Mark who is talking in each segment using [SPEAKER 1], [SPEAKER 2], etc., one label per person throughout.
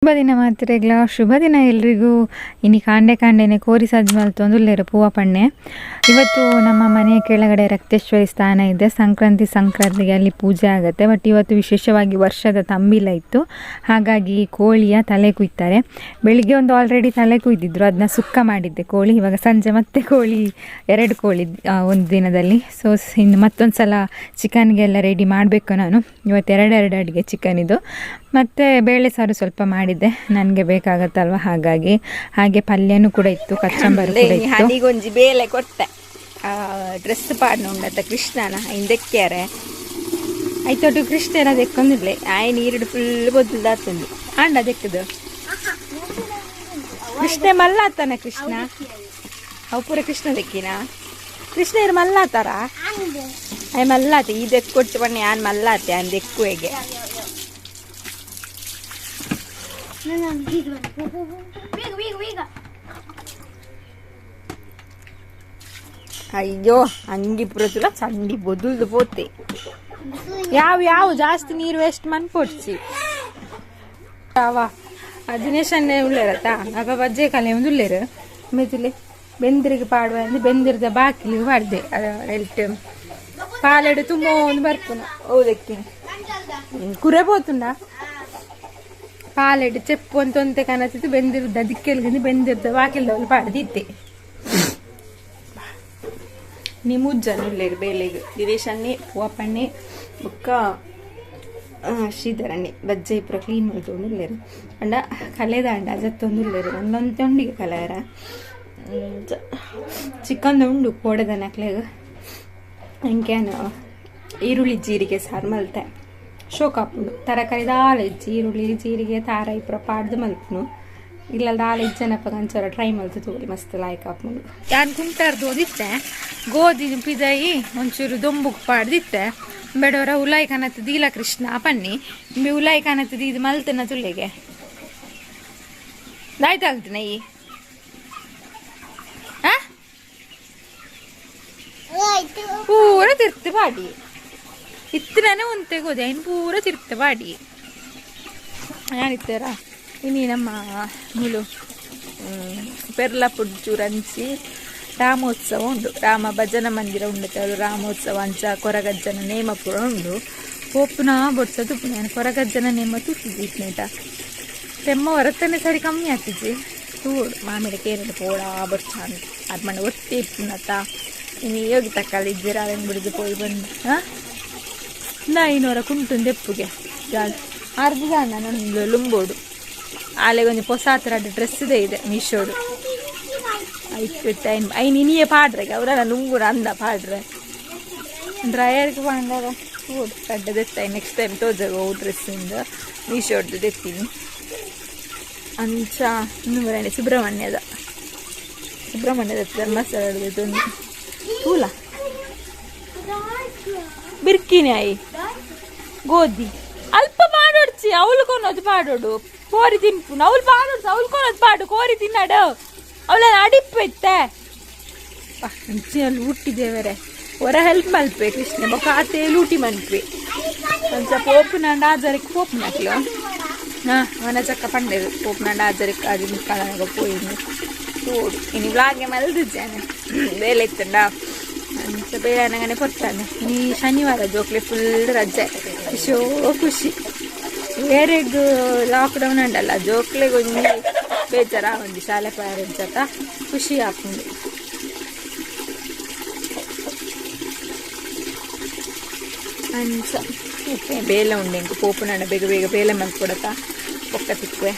[SPEAKER 1] ಶುಭ ದಿನ ಮಾತ್ರೆಗ್ಲ ಶುಭ ದಿನ ಎಲ್ರಿಗೂ. ಇನಿ ಕಾಂಡೆ ಕಾಂಡೆನೆ ಕೋರಿ ಸಜ್ಜು ಮಲ್ತೊಂದುಲ್ಲೆರ್ ಪೂವ ಪಣ್ಣೆ. ಇವತ್ತು ನಮ್ಮ ಮನೆಯ ಕೆಳಗಡೆ ರಕ್ತೇಶ್ವರಿ ಸ್ಥಾನ ಇದೆ. ಸಂಕ್ರಾಂತಿಗೆ ಅಲ್ಲಿ ಪೂಜೆ ಆಗುತ್ತೆ. ಬಟ್ ಇವತ್ತು ವಿಶೇಷವಾಗಿ ವರ್ಷದ ತಂಬಿಲ ಇತ್ತು, ಹಾಗಾಗಿ ಕೋಳಿಯ ತಲೆ ಕುಯ್ತಾರೆ. ಬೆಳಿಗ್ಗೆ ಒಂದು ಆಲ್ರೆಡಿ ತಲೆ ಕುಯ್ದಿದ್ರು, ಅದನ್ನ ಸುಕ್ಕ ಮಾಡಿದ್ದೆ ಕೋಳಿ. ಇವಾಗ ಸಂಜೆ ಮತ್ತೆ ಕೋಳಿ, 2 ಕೋಳಿ ಒಂದು ದಿನದಲ್ಲಿ. ಸೊ ಇನ್ನು ಮತ್ತೊಂದು ಸಲ ಚಿಕನ್ಗೆಲ್ಲ ರೆಡಿ ಮಾಡಬೇಕು ನಾನು. ಇವತ್ತು ಎರಡೆರಡು ಅಡುಗೆ ಚಿಕನಿದು. ಮತ್ತು ಬೇಳೆ ಸಾರು ಸ್ವಲ್ಪ ಮಾಡಿದ್ದೆ, ನನಗೆ ಬೇಕಾಗತ್ತಲ್ವ ಹಾಗಾಗಿ. ಹಾಗೆ ಪಲ್ಯನೂ ಕೂಡ ಇತ್ತು, ಕಚ್ಚಂಬರು ಕೂಡ ಇತ್ತು.
[SPEAKER 2] ಹನಿಗೊಂಜಿ ಬೇಲೆ ಕೊಟ್ಟೆ ಡ್ರೆಸ್ ಪಾಡ್ನ ಉಂಡತ್ತ ಕೃಷ್ಣನ ಹಿಂದೆಕ್ಕ್ಯಾರೆ ಐತೊಟ್ಟು ಕೃಷ್ಣನ ದೆಕ್ಕೊಂದಿಲ್ಲ ಆಯ್ ನೀರುಡು ಫುಲ್ ಬೊದ್ದುದಾತಂದು ಆಂಡ ದೆಕ್ಕದು ಕೃಷ್ಣ ಮಲ್ಲಾತನ ಕೃಷ್ಣ ಅವು ಪೂರ ಕೃಷ್ಣ ದೆಕ್ಕಿನ ಕೃಷ್ಣ ಇರು ಮಲ್ಲಾತಾರ ಆಯ್ ಮಲ್ಲಾತೆ ಈ ದೆಕ್ ಕೊಟ್ಟು ಬನ್ನಿ ಆನ್ ಮಲ್ಲಾತೆ ಆನ್ ದೆಕ್ಕು ಹೇಗೆ. ಅಯ್ಯೋ ಅಂಗಿ ಪುರತುಲ ಚಂಡಿ ಬೊದುಲ್ದು ಪೋತೆ.
[SPEAKER 1] ಯಾವ ಯಾವ ಜಾಸ್ತಿ ನೀರು ವೇಸ್ಟ್ ಮನ್ಪೊಡ್ಚಿ ಯಾವ ದಿನೇಶನ್ನೇ ಉಳ್ಳೇರತ್ತ ಅಪ್ಪ ಬಜ್ಜೆ ಕಲೆ ಒಂದು ಉಳ್ಳೇರು ಮೆದುಲೆ ಬೆಂದಿರಿಗೆ ಪಾಡುವ ಅಂದ್ರೆ ಬೆಂದಿರದ ಬಾಕಿಲಿ ಪಾಡ್ದೆ ಎಲ್ಟ್ ಪಾಲೆಡು ತುಂಬ ಒಂದು ಬರ್ಪುನ
[SPEAKER 2] ಹೌದಕ್ಕೆ
[SPEAKER 1] ಕುರೆ ಪೋತುಂಡ ಪಾಲೆಡು ಚೆಪ್ಪು ಅಂತ ಒಂತೆ ಕನತಿತ್ತು ಬೆಂದಿರ್ದ ದಿಕ್ಕೆಲ್ಗಿಂದ ಬೆಂದಿರ್ದ ಬಾಕಿಲ್ದವಳು ಪಾಡ್ದಿತ್ತೆ.
[SPEAKER 2] ನಿಮುಜ್ಜನ್ ಉಳ್ಳೇರು ಬೇಲೆಗ್ ದಿನೇಶನ್ನೇ ಪೂವಪ್ಪಣ್ಣೆ ಬೊಕ್ಕ ಶ್ರೀಧರಣ್ಣೆ ಬಜ್ಜೆ ಪೂರ ಕ್ಲೀನ್ ಮಲ್ತೊಂದು ಉಲ್ಲೆರ್ ಅಂಡ ಕಲೆದಾಂಡ ಅಜತ್ತೊಂದು ಉಲ್ಲೆರ್ ಒಂದೊಂತೆ ಉಂಡಿಗೆ ಕಲೆಯರ
[SPEAKER 1] ಚಿಕನ್ ಉಂಡು ಕೋಡೆದ ನಕ್ಲೆಗ್
[SPEAKER 2] ಎಂಕೇನು ಈರುಳ್ಳಿ ಜೀರಿಗೆ ಸಾರು ಮಲ್ತೆ
[SPEAKER 1] ಶೋಕಾಪುಂಡು ತರಕಾರಿ ದಾಲ ಇಜ್ಜಿ ಈರುಳ್ಳಿ ಜೀರಿಗೆ ತಾರಾಯಿ ಪೂರ ಪಾಡ್ದು ಮಲ್ಪುನು ಇಲ್ಲ ದಾಲ ಇಜ್ಜನಪ್ಪ ಕಂಚರ ಟ್ರೈ ಮಲ್ತು ತೋಲಿ ಮಸ್ತ್ ಲಾಯ್ಕ್ ಆಪುಂಡು. ಯಾನ್ ಕುಂಟಾರ್ದು ಓದಿತ್ತೆ ಗೋಧಿ ಪಿದಯಿ ಒಂಚೂರು ದೊಂಬುಗ್ ಪಾಡ್ದಿತ್ತೆ ಬೇಡವರ ಉಲಾಯಿ ಕನತ್ ದೀಲ ಕೃಷ್ಣ ಪನ್ನಿ ಇಂಬೆ ಉಲಾಯಿ ಕನತ್ ಇದು ಮಲ್ತನ ತುಳ್ಳೆಗೆ ದಾಯ್ತಾಲ್ತಿನ ಈ ಪೂರ ತಿರ್ತು ಪಾಡಿ ಇತ್ತನೇ ಒಂತೆ ಗೋಧಿ ಐನ್ ಪೂರ ತಿರ್ತು ಪಾಡಿ ಯಾನಿತ್ತರ ಇನಿ ನಮ್ಮ ಮುಲು
[SPEAKER 2] ಪೆರ್ಲ ಪುಡ್ಜೂರಂಚಿ ರಾಮೋತ್ಸವ ಉಂಡು. ರಾಮ ಭಜನ ಮಂದಿರ ಉಂಡು ರಾಮೋತ್ಸವ ಅಂಚ ಕೊರಗಜ್ಜನ ನೇಮ ಪೂರ ಉಂಡು.
[SPEAKER 1] ಪೋಪುನ ಬೊಡ್ಸ ತುಪ್ಪುನ ಯಾನ್ ಕೊರಗಜ್ಜನ ನೇಮ ತುತ್ತಿದ್ದಿ ಇತ್ನೇಟ ತೆಮ್ಮ ಹೊರತನೆ ಸರಿ ಕಮ್ಮಿ ಆಗ್ತಿದ್ವಿ
[SPEAKER 2] ತೂಡು ಮಾಮಿಡ ಕೇರಳ ಪೋಡ ಬೊಡ್ಸ ಅಂತ ಅದು ಮನೆ ಒತ್ತಿ ಇಪ್ಪುನತ ಇನ್ನು ಯೋಗಿ ತಕ್ಕಲ್ಲಿ ಇದ್ದೀರ ಅದನ್ನು ಬಿಡಿದು ಪೋಯಿ ಬಂದು
[SPEAKER 1] ಹಾಂ ನಾ ಇನ್ನೂರ ಕುಂಟುಂದು ದೆಪ್ಪುಗೆ
[SPEAKER 2] ಜಾಲ್ ಅರ್ಧ ನಾನು ಲುಂಬೋಡು ಆಲೆಗೊಂಜಿ ಪೊಸ ಥರ ಡ್ರೆಸ್ ಇದೆ ಇದೆ ಮೀಶೋಡು ಐಕ್ ಟೈಮ್ ಐನ್ ಇನಿಯೇ ಪಾಡ್ರೆಗೆ ಅವರೆಲ್ಲ ಲುಂಗುರ ಅಂದ ಪಾಡ್ರೆ
[SPEAKER 1] ಡ್ರೈಯರ್ಗೆ ಪಾಂಡಾರ
[SPEAKER 2] ಓಡು ಕಡ್ಡದೆತ್ತ ನೆಕ್ಸ್ಟ್ ಟೈಮ್ ತೋಜಾಗ ಅವು ಡ್ರೆಸ್ಸಿಂದ ಮೀಶೋಡ್ದು ದೆತ್ತೀನಿ ಅಂಚ ಇನ್ನೂ ಸುಬ್ರಹ್ಮಣ್ಯದ ಸುಬ್ರಹ್ಮಣ್ಯದ ಧರ್ಮಸ್ಥಳದ ಒಂದು ತೂಲ ಬಿರ್ಕಿನಿ ಆಯಿ ಗೋಧಿ ಅಲ್ಪ ಪಾಡೋಡ್ಚಿ ಅವಳು ಕೊನೋದು ಪಾಡೋಡು ಕೋರಿ ತಿನ್ಪುನ ಅವಳು ಪಾಡೋಡ್ಸು ಅವಳು ಕೊನೋದು ಪಾಡು ಕೋರಿ ತಿನ್ನಡು ಅವಳ ಅಡಿಪ್ಪು ಇತ್ತೆ
[SPEAKER 1] ಅಲ್ಲಿ ಹುಟ್ಟಿದ್ದೇವರೆ
[SPEAKER 2] ಹೊರ ಹೆಲ್ಪ್ ಮಲ್ಪೆ ಕೃಷ್ಣ ಬೊಕ್ಕ ಆತೆ ಲೂಟಿ ಮನ್ಪೆ ಅಂಚ ಪೋಪುನಾಂಡ ಆಜರಕ್ಕೆ ಪೋಪುನಕ್ಲು ಹಾಂ ವನಚಕ್ಕ ಪಂಡೆದು ಪೋಪುನಾಂಡ ಆಜರಕ್ಕೆ ಅದು ಮುಕ್ಕಾಲನಾಗ ಪೋಯಿನಿ ತೋಡು ಇನಿ ವ್ಲಾಗೆ ಮಲ್ದಿದ್ದೇನೆ ಬೇಲೆ ಇತ್ತಂಡ ಅಂಚ ಬೇಲೆ ನನಗನೆ ಕೊಡ್ತಾನೆ. ನೀ ಶನಿವಾರ ಜೋಕ್ಲೆ ಫುಲ್ ರಜೆ ಶೋ ಖುಷಿ ಬೇರೆಗ್ ಲಾಕ್ಡೌನ್ ಅಂಡಲ್ಲ ಜೋಕ್ಲೆಗ್ ಒಂಜಿ ಬೇಜಾರ ಒಂಜಿ ಶಾಲೆ ಪೇರೆಂಟ್ಸ್ ಅತ್ತ ಖುಷಿ ಆಪುಂಡು. ಅಂಚ ಓಕೆ ಬೇಲೆ ಉಂಡು ಎಂಕ್ ಪೋಪುನಾಂಡ ಬೇಗ ಬೇಗ ಬೇಲೆ ಮಲ್ಪೊಡತ ಬೊಕ್ಕ ತಿಕ್ಕುವೆ.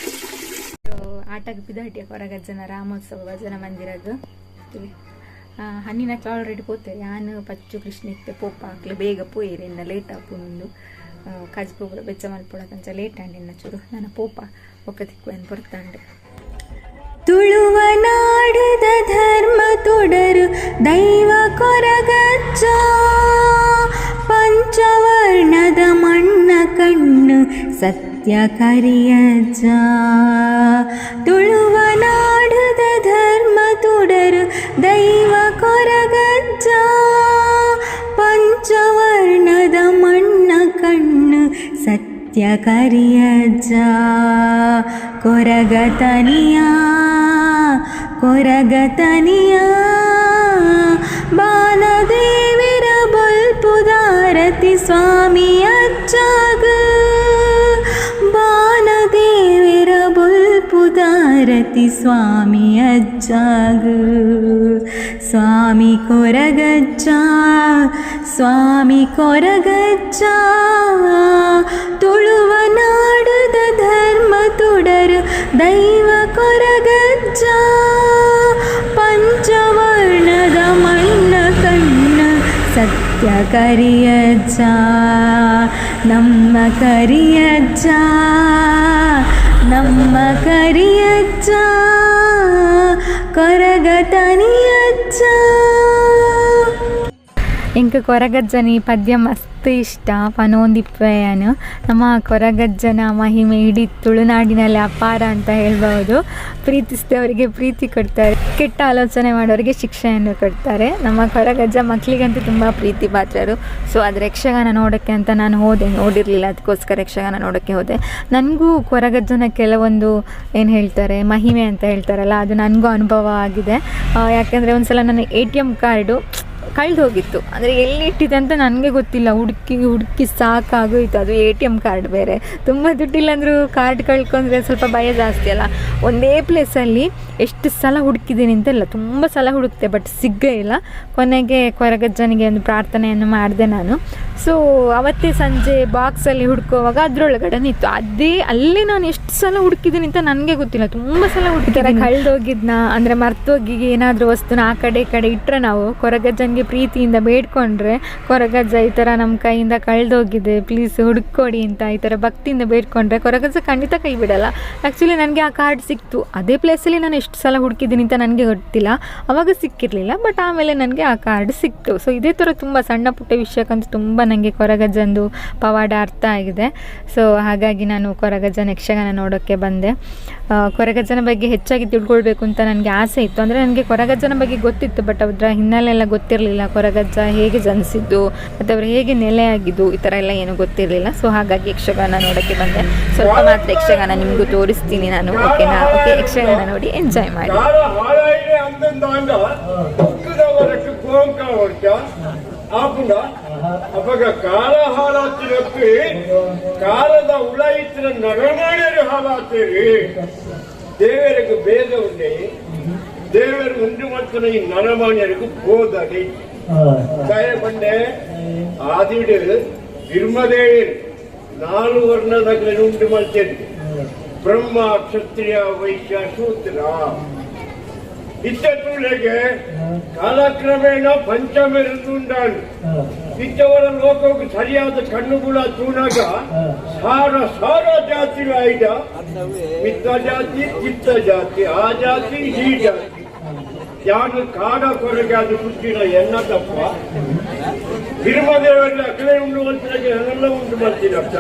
[SPEAKER 1] ಆಟಕ್ಕೆ ಪಿದಾಟಿಯ ಕೊರಗಜ್ಜನ ರಾಮೋತ್ಸವ ಭಜನ ಮಂದಿರದ್ದು ಹಣ್ಣಿನಕ್ಲೆ ಆಲ್ರೆಡಿ ಪೋತೆ ಯಾನ್ ಪಚ್ಚು ಕೃಷ್ಣ ಇತ್ತೆ ಪೋಪ ಹಾಕ್ಲೆ ಬೇಗ ಪೋಯಿರಿ ಇನ್ನ ಲೇಟ್ ಆಪುಂಡು ಕಜ್ಪು ಪೂರ ಬೆಚ್ಚ ಮಲ್ಪೊಡಕಂಚ ಲೇಟ್ ಆಂಡ್ ಇನ್ನ ಚೂರು ನನ್ನ ಪೋಪ ಒಕ್ಕ ತಿಕ್ಕುವೆನ್ ಪೊರ್ತಾಂಡ್.
[SPEAKER 3] ತುಳುವ ನಾಡದ ಧರ್ಮ ತೊಡರು ದೈವ ಕೊರಗಜ್ಜ ಪಂಚವರ್ಣದ ಮಣ್ಣ ಕಣ್ಣು ಸತ್ಯ ಕರಿಯಜ್ಜ. ತುಳುವ ನಾಡದ ಧರ್ಮ ತೊಡರು ದೈವ ಕೊರಗಜ್ಜ ಪಂಚವರ್ಣದ ಮಣ್ಣ ಕಣ್ಣು ಸತ್ಯ ಕರಿಯಜ್ಜ. ಕೊರಗತನಿಯ ಕೊರಗತನಿಯ ಬಾನದೇವಿರ ಬೊಲ್ಪುದಾರತಿ ಸ್ವಾಮಿ ಅಜ್ಜಾಗ ಬಾನದೇವಿರ ಬೊಲ್ಪುದಾರತಿ ಸ್ವಾಮಿ ಅಜ್ಜಾಗ ಸ್ವಾಮಿ ಕೊರಗಜ್ಜ ಸ್ವಾಮಿ ಕೊರಗಜ್ಜ ತುಳುವ ನಾಡದ ಧರ್ಮ ತುಡರು ದೈವ ಕೊರಗಜ್ಜ ಪಂಚವರ್ಣದ ಮಣ್ಣ ಕಣ್ಣ ಸತ್ಯ ಕರಿಯಜ್ಜ ನಮ್ಮ ಕರಿಯಜ್ಜ ನಮ್ಮ ಕರಿಯಜ್ಜ ಕೊರಗತನಿಯಜ್ಜ.
[SPEAKER 1] ಎಂಕ್ ಕೊರಗಜ್ಜನ ಈ ಪದ್ಯ ಮಸ್ತ್ ಇಷ್ಟ ಪನೊಂದಿಪ್ಪೆಯಾನು. ನಮ್ಮ ಕೊರಗಜ್ಜನ ಮಹಿಮೆ ಇಡೀ ತುಳುನಾಡಿನಲ್ಲಿ ಅಪಾರ ಅಂತ ಹೇಳ್ಬೋದು. ಪ್ರೀತಿಸಿದವರಿಗೆ ಪ್ರೀತಿ ಕೊಡ್ತಾರೆ, ಕೆಟ್ಟ ಆಲೋಚನೆ ಮಾಡೋರಿಗೆ ಶಿಕ್ಷೆಯನ್ನು ಕೊಡ್ತಾರೆ. ನಮ್ಮ ಕೊರಗಜ್ಜ ಮಕ್ಕಳಿಗಂತೂ ತುಂಬ ಪ್ರೀತಿ ಪಾತ್ರರು. ಸೊ ಅದರ ಯಕ್ಷಗಾನ ನೋಡೋಕ್ಕೆ ಅಂತ ನಾನು ಹೋದೆ. ನೋಡಿರಲಿಲ್ಲ, ಅದಕ್ಕೋಸ್ಕರ ಯಕ್ಷಗಾನ ನೋಡೋಕ್ಕೆ ಹೋದೆ. ನನಗೂ ಕೊರಗಜ್ಜನ ಕೆಲವೊಂದು ಏನು ಹೇಳ್ತಾರೆ, ಮಹಿಮೆ ಅಂತ ಹೇಳ್ತಾರಲ್ಲ, ಅದು ನನಗೂ ಅನುಭವ ಆಗಿದೆ. ಯಾಕೆಂದರೆ ಒಂದು ಸಲ ನನ್ನ ಎಟಿಎಮ್ ಕಾರ್ಡು ಕಳ್ದು ಹೋಗಿತ್ತು. ಅಂದರೆ ಎಲ್ಲಿ ಇಟ್ಟಿದೆ ಅಂತ ನನಗೆ ಗೊತ್ತಿಲ್ಲ. ಹುಡುಕಿ ಹುಡುಕಿ ಸಾಕಾಗೋಯಿತು. ಅದು ಎಟಿಎಮ್ ಕಾರ್ಡ್ ಬೇರೆ. ತುಂಬ ದುಡ್ಡಿಲ್ಲ ಅಂದರೂ ಕಾರ್ಡ್ ಕಳ್ಕೊಂಡ್ರೆ ಸ್ವಲ್ಪ ಭಯ ಜಾಸ್ತಿ ಅಲ್ಲ. ಒಂದೇ ಪ್ಲೇಸಲ್ಲಿ ಎಷ್ಟು ಸಲ ಹುಡುಕಿದ್ದೀನಿ ಅಂತೆಲ್ಲ, ತುಂಬ ಸಲ ಹುಡುಕಿದೆ, ಬಟ್ ಸಿಕ್ಕೇ ಇಲ್ಲ. ಕೊನೆಗೆ ಕೊರಗಜ್ಜನಿಗೆ ಒಂದು ಪ್ರಾರ್ಥನೆಯನ್ನು ಮಾಡಿದೆ ನಾನು. ಸೊ ಅವತ್ತೇ ಸಂಜೆ ಬಾಕ್ಸಲ್ಲಿ ಹುಡುಕುವಾಗ ಅದರೊಳಗಡೆ ಇತ್ತು. ಅದೇ ಅಲ್ಲಿ ನಾನು ಎಷ್ಟು ಸಲ ಹುಡುಕಿದ್ದೀನಿ ಅಂತ ನನಗೆ ಗೊತ್ತಿಲ್ಲ. ತುಂಬ ಸಲ ಹುಡುಕಿದ್ದಾರೆ. ಕಳೆದೋಗಿದ್ನ ಅಂದರೆ ಮರ್ತೋಗಿ ಏನಾದರೂ ವಸ್ತುನ ಆ ಕಡೆ ಈ ಕಡೆ ಇಟ್ಟರೆ, ನಾವು ಕೊರಗಜ್ಜನಿಗೆ ಪ್ರೀತಿಯಿಂದ ಬೇಡ್ಕೊಂಡ್ರೆ, ಕೊರಗಜ್ಜ ಈ ಥರ ನಮ್ಮ ಕೈಯಿಂದ ಕಳೆದೋಗಿದೆ, ಪ್ಲೀಸ್ ಹುಡುಕೊಡಿ ಅಂತ ಈ ಥರ ಭಕ್ತಿಯಿಂದ ಬೇಡ್ಕೊಂಡ್ರೆ ಕೊರಗಜ್ಜ ಖಂಡಿತ ಕೈ ಬಿಡಲ್ಲ. ಆ್ಯಕ್ಚುಲಿ ನನಗೆ ಆ ಕಾರ್ಡ್ ಸಿಕ್ತು. ಅದೇ ಪ್ಲೇಸಲ್ಲಿ ನಾನು ಎಷ್ಟು ಸಲ ಹುಡುಕಿದ್ದೀನಿ ಅಂತ ನನಗೆ ಗೊತ್ತಿಲ್ಲ. ಅವಾಗ ಸಿಕ್ಕಿರಲಿಲ್ಲ, ಬಟ್ ಆಮೇಲೆ ನನಗೆ ಆ ಕಾರ್ಡ್ ಸಿಕ್ತು. ಸೊ ಇದೇ ಥರ ತುಂಬ ಸಣ್ಣ ಪುಟ್ಟ ವಿಷಯಕ್ಕಂತೂ ತುಂಬ ನನಗೆ ಕೊರಗಜ್ಜಂದು ಪವಾಡ ಅರ್ಥ ಆಗಿದೆ. ಸೊ ಹಾಗಾಗಿ ನಾನು ಕೊರಗಜ್ಜನ ಯಕ್ಷಗಾನ ನೋಡೋಕ್ಕೆ ಬಂದೆ. ಕೊರಗಜ್ಜನ ಬಗ್ಗೆ ಹೆಚ್ಚಾಗಿ ತಿಳ್ಕೊಳ್ಬೇಕು ಅಂತ ನನಗೆ ಆಸೆ ಇತ್ತು. ಅಂದರೆ ನನಗೆ ಕೊರಗಜ್ಜನ ಬಗ್ಗೆ ಗೊತ್ತಿತ್ತು, ಬಟ್ ಅದರ ಹಿನ್ನೆಲೆ ಎಲ್ಲ ಗೊತ್ತಿರಲಿಲ್ಲ. ಕೊರಗಜ್ಜ ಹೇಗೆ ಜನಿಸಿದ್ದು ಮತ್ತು ಅವರು ಹೇಗೆ ನೆಲೆಯಾಗಿದ್ದು, ಈ ಥರ ಎಲ್ಲ ಏನೂ ಗೊತ್ತಿರಲಿಲ್ಲ. ಸೊ ಹಾಗಾಗಿ ಯಕ್ಷಗಾನ ನೋಡೋಕ್ಕೆ ಬಂದೆ. ಸ್ವಲ್ಪ ಮಾತ್ರ ಯಕ್ಷಗಾನ ನಿಮಗೂ ತೋರಿಸ್ತೀನಿ ನಾನು, ಓಕೆನಾ? ಓಕೆ, ಯಕ್ಷಗಾನ ನೋಡಿ ಎಂಜಾಯ್ ಮಾಡಿ.
[SPEAKER 4] ಕಾಲ ಹಾಳಾಯಿದೆ ಅಂದಂದಾಂಡ ಉಕ್ಕದವರಕ್ಕೆ ಗೋಂಕ ಹೊಡ್ತ ಆಪುಂಡ ಅಪಗ ಕಾಲ ಹಾಳಾತಿರಕ್ಕೆ ಕಾಲದ ಉಳಯಿತ್ತಿನ ನರಮಾಣ್ಯರು ಹಾಳಾತೀರಿ. ದೇವರಿಗೆ ಭೇದ ಉಂಡೆ. ದೇವರು ಉಂಡು ಮಲ್ತನ ಈ ನರಮಾನ್ಯರಿಗೆ ಬೋಧನೆ ದಯ ಬಂಡೆ. ಆದಿಡು ಧರ್ಮದೇವರು ನಾಲ್ ವರ್ಣದಗలను ಉಂಟು ಮಲ್ತೇನೆ: ಬ್ರಹ್ಮ, ಕ್ಷತ್ರಿಯ, ವೈಶ್ಯ, ಶೂದ್ರ. ಇತ್ತ ತುಳಿಗೆ ಕಾಲಕ್ರಮೇಣ ಪಂಚಮೆರುಂದುಂಡಾನು. ಇತ್ತವರ ಲೋಕಕ್ಕೆ ಸರಿಯಾದ ಕಣ್ಣುಗಳ ತೂನಾಗ ಸಾರ ಸಾರ ಜಾತಿ ಆಯ್ದ: ಮಿತ್ತ ಜಾತಿ, ಚಿತ್ತ ಜಾತಿ, ಆ ಜಾತಿ, ಈ ಜಾತಿ. ಯಾನು ಕಾಡ ಕೊರಗೆ ಅದು ಪುಟ್ಟಿನ ಎನ್ನ ತಪ್ಪ? ಬಿರುಮದೇವರಲ್ಲಿ ಅಕಲೆ ಉಂಡು ಮಲ್ತಿನಾಗೆ ಎಲ್ಲ ಉಂಟು ಮಲ್ತಿನಪ್ಪ.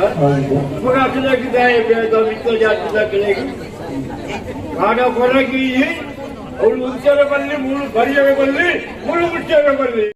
[SPEAKER 4] ಅವಾಗ ಅಕಲೆಗೆ ದಾಯ ಭೇದ ಮಿತ್ತ ಜಾತಿದ ಅಕಲೆಗೆ? ಕಾಡ ಕೊರಗಿ ಅವಳು ಉತ್ತರ ಬಲ್ಲಿ, ಮುಳ್ಳು ಬರಿಯವೆ ಬಲ್ಲಿ, ಮುಳ್ಳು ಮುಚ್ಚವೆ ಬಲ್ಲಿ.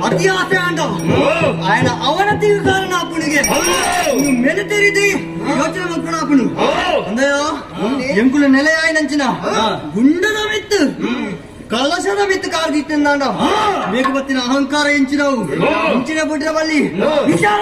[SPEAKER 5] ಅತಿ ಆಸೆ ಅಂಡ ఆయన ಅವನತಿಗೆ ಕಾರಣ ಅಪ್ಪನಿಗೆ ಮೆಲುತೆರಿದಿ ಯೋಚನೆ ಮಕ್ಕಳ ಅಪ್ಪನು ಅಂದಯೋ ಎಂಕುಲ ನೆಲೆಯಾಯ ನಂಚಿನ ಗುಂಡದ ಮಿತ್ತು ಕಲಶದ ಮಿತ್ತು ಕಾರ್ದಿತ್ತಿಂದಾಂಡ ಮೇಘ ಬತ್ತಿನ ಅಹಂಕಾರ ಎಂಚಿನವು ಎಂಚಿನ ಪುಟ್ಟಿನ ಬಲ್ಲಿ ವಿಚಾರ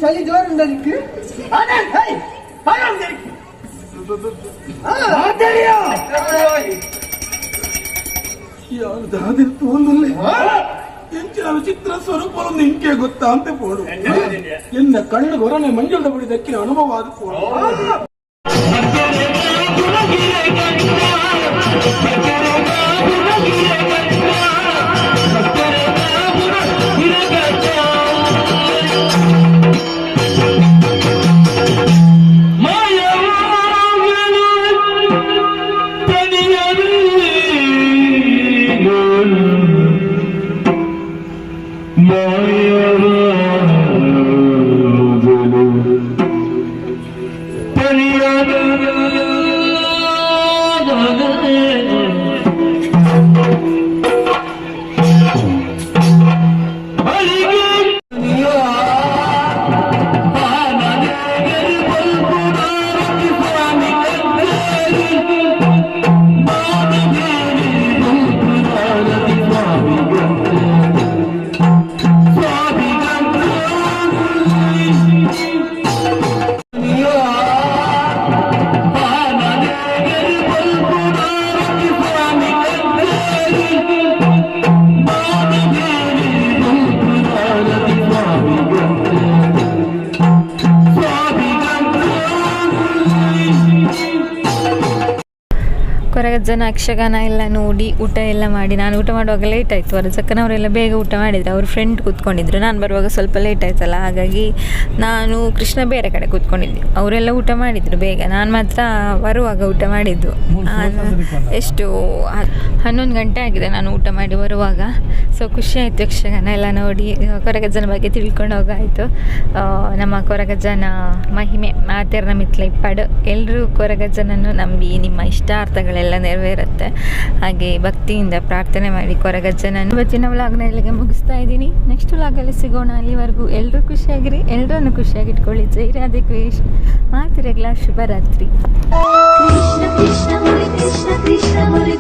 [SPEAKER 5] ಚಳಿ ಜೋರುಂಡಲಿಕ್ಕೆ
[SPEAKER 6] ಎಂಚಿನ ವಿಚಿತ್ರ ಸ್ವರೂಪವನ್ನು ಇಂಕೆ ಗೊತ್ತಾ ಅಂತ ಪೋಡು ಎನ್ನ ಕಣ್ಣು ಗೊರನೆ ಮಂಜುಳ ಬಡಿ ದಕ್ಕಿನ ಅನುಭವ ಅದು ಪೋಡು.
[SPEAKER 1] ಕೊರಗಜ್ಜನ ಯಕ್ಷಗಾನ ಎಲ್ಲ ನೋಡಿ ಊಟ ಎಲ್ಲ ಮಾಡಿ, ನಾನು ಊಟ ಮಾಡುವಾಗ ಲೇಟ್ ಆಯಿತು. ವರಜಕ್ಕನವರೆಲ್ಲ ಬೇಗ ಊಟ ಮಾಡಿದ್ರು, ಅವ್ರ ಫ್ರೆಂಡ್ ಕೂತ್ಕೊಂಡಿದ್ರು. ನಾನು ಬರುವಾಗ ಸ್ವಲ್ಪ ಲೇಟ್ ಆಯ್ತಲ್ಲ, ಹಾಗಾಗಿ ನಾನು ಕೃಷ್ಣ ಬೇರೆ ಕಡೆ ಕೂತ್ಕೊಂಡಿದ್ದೆ. ಅವರೆಲ್ಲ ಊಟ ಮಾಡಿದರು ಬೇಗ, ನಾನು ಮಾತ್ರ ಬರುವಾಗ ಊಟ ಮಾಡಿದ್ದು. ನಾನು ಎಷ್ಟು 11 ಗಂಟೆ ಆಗಿದೆ ನಾನು ಊಟ ಮಾಡಿ ಬರುವಾಗ. ಸೊ ಖುಷಿ ಆಯಿತು ಯಕ್ಷಗಾನ ಎಲ್ಲ ನೋಡಿ, ಕೊರಗಜ್ಜನ ಬಗ್ಗೆ ತಿಳ್ಕೊಂಡು ಹೋಗಾಯಿತು. ನಮ್ಮ ಕೊರಗಜ್ಜನ ಮಹಿಮೆ ಮಾತೆರ್ನ ಮಿತ್ಲ ಇಪ್ಪಾಡು. ಎಲ್ಲರೂ ಕೊರಗಜ್ಜನನ್ನು ನಂಬಿ ನಿಮ್ಮ ಇಷ್ಟಾರ್ಥಗಳೆಲ್ಲ ನೆರವೇರುತ್ತೆ. ಹಾಗೆ ಭಕ್ತಿಯಿಂದ ಪ್ರಾರ್ಥನೆ ಮಾಡಿ ಕೊರಗಜ್ಜನನ್ನು. ಇವತ್ತಿನ ವ್ಲಾಗ್ನ ಇಲ್ಲಿಗೆ ಮುಗಿಸ್ತಾ ಇದ್ದೀನಿ. ನೆಕ್ಸ್ಟ್ ವ್ಲಾಗಲ್ಲಿ ಸಿಗೋಣ. ಅಲ್ಲಿವರೆಗೂ ಎಲ್ಲರೂ ಖುಷಿಯಾಗಿರಿ, ಎಲ್ಲರನ್ನು ಖುಷಿಯಾಗಿಟ್ಕೊಳ್ಳಿ. ಜೈ ರಾಧೆ ಕೃಷ್ಣ. ಮಾತಿರಗ್ಲ ಶುಭರಾತ್ರಿ.
[SPEAKER 3] ಕೃಷ್ಣ ಕೃಷ್ಣ ಮುರಿ ಕೃಷ್ಣ ಕೃಷ್ಣ ಮುರಿ.